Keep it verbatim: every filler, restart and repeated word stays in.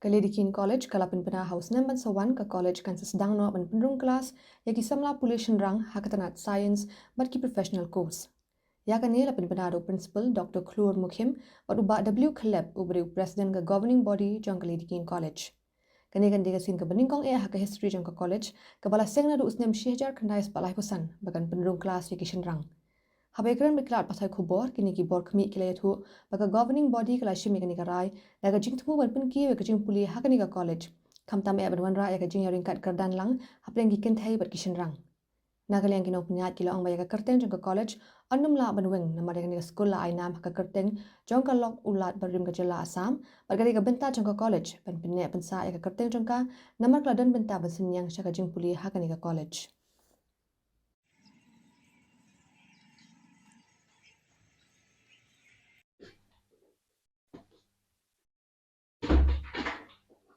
Ka Lady Keane College ka la pynbna ha u snem ban sa wan ka college kan sa sdang noh ban pynrung klas ïa ki samla pule shynrang ha ka tnat science bad ki professional course. Ïa kane la pynbna da u Principal Doctor Khlur Mukhim bad u Bah W Khlep uba dei u President ka Governing Body jong ka Lady Keane College. Kane kan dei ka sien kaba nyngkong eh ha ka history jong ka college kaba la seng naduh u snem shi hajar khyndai spah laiphew san ba kan pynrung klas ïa ki shynrang. Haba ïakren bad ki lad pathai khubor, kine ki bor khmih ki la ïathuh ba ka Governing Body ka la shim ïa kane ka rai da ka jingthmu ban pynkiew ïa ka jingpule ha kane ka college, khamtam eh ban wanrah ïa ka jingïaryngkat kyrdan lang hapdeng ki kynthei bad ki shynrang. Na ka liang ki nongpynïaid ki la ong ba ïa ka kyrteng jong ka college yn nym lah ban weng namar ïa kane ka skul la ai nam ha ka kyrteng jong ka lok u Lat barim ka jylla Assam bad ka dei ka bynta jong ka college ban pynneh pynsah ïa ka kyrteng jong ka namar ka la don bynta ban synñiang sha ka jingpule ha kane ka college.